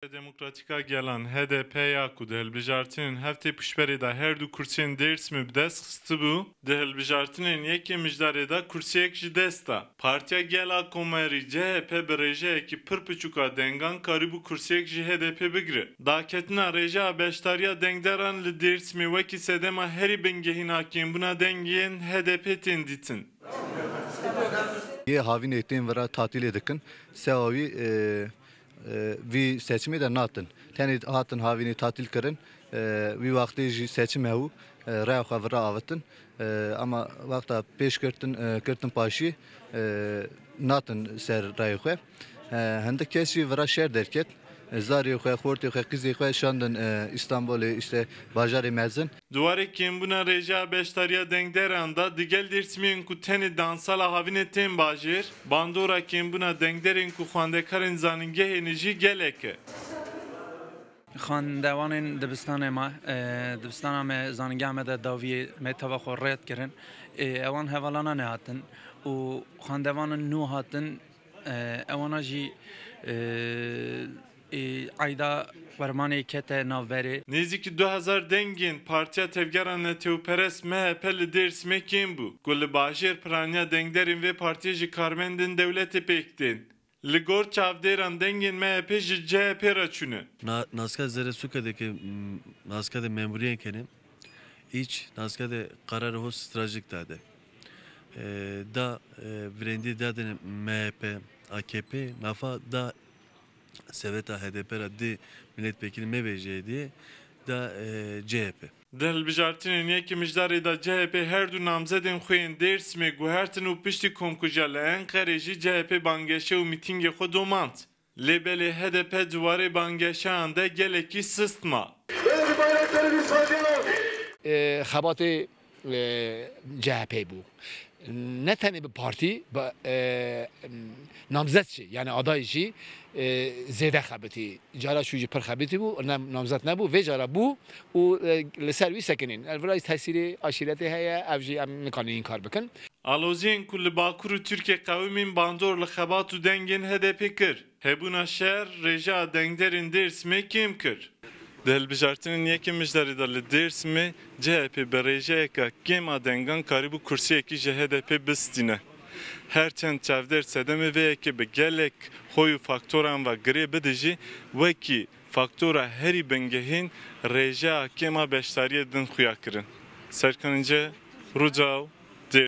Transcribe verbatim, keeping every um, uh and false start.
Demokratîk a Gelan, H D P, ya ku di hilbijartinên heftê piştberê de her du kursiyên Dêrsimê bi dest xistibû, di hilbijartinên yekê mijdarê de kursiyek ji dest da. Partiya Gel a Komarî, C H P, bi rêjeyekî pir piçûk a dengan karîbû kursiyek ji H D P bigire. Daketina rêjeya beşdariya dengderan li Dêrsimê wekî sedema herî bingehîn a kêmbûna dengên H D P tên dîtin. Yê havînê tên vira tatîlê dikin. Sewa wî, e, e, vî seçimê de natin. Tenê hatin havînê tatîl kirin. E, wî wextê jî seçim hebû. E, raya xwe vira avitin. E, ama wexta pêş girtin, e, girtin paşî, e, natin ser rayê xwe. E, hindik kes jî vira şer derket. E, zarê xwe, xortê xwe, qîzê xwe şandin, e, Îstanbulê, işte bajarê mezin. Di warê kêmbûna rêjeya beşdariya dengderan de, digel Dêrsimiyên ku tenê dansala havînê tên bajêr, bandora kêmbûna dengderên ku xwendekarên zanîngehê ne jî gelek e. Xwendevanên dibistanê me, e, dibistana me, zanîngeha me de dawiyê me teva xwe rêt kirin. E, ewan hevalana nehatin û xwendevanên nû hatin, e, ewana jî, e, e, eyda Qurbanê kete navberê. Nêzîkî du hezar dengên Partiya Tevgera Netewperest M H P li Dêrsimê kêm bû, ku li bajêr piraniya dengderên vê partiyê ji karmendên dewletê pêk tên. Li gor çavdêran dengên M H P ji C H P re çûne. Na-, naska zere suke de ke, m, naska de memuriyên kene, iç naska de karar ho stratejik dade. E, da, e, virendî dadin M H P, A K P, nafa da seveta H D P ra di milletvekili me ve C D, da, e, C H P. Di hilbijartinên yekê mijdarê de C H P her du namzedên xwe yên Dêrsimê guhertin û piştî komkujiya li Enqerê jî C H P bangehşe û mîtîngê xwe domand. Lê belê H D P di warê bangehşeyan de gelekî sist ma. E, xebatê, e, C H P bû. Ne tenê bi partî, bi, e, namzet jî, yani aday jî, e, zêde xebitî. Cara şû jî pir xebitî bû, ne, namzet nebû, vê cara bû û, e, li ser wî sekinîn. Ev virayî tesîrê aşîretê heye, ev jî em nikarin înkar bikin. Aloziyên ku li Bakur û Tirkiyê qewimîn bandor li xebat û dengên H D P kir. Hebûna şer, rêjeya dengderên Dêrsimê kêm kir. Di hilbijartinên yekê mijdarê de li Dêrsimê C H P bi rêjeyeke kêm a dengan karîbû kursiyekî ji H D P bistîne. Her çend çavdêr sedemê vê yekê bi gelek hoy û faktoran ve girê bide jî, wekî faktora herî bingehîn rêjeya kêm a beşdariyê din xuya kirin. Serkan Înce, Rûdaw,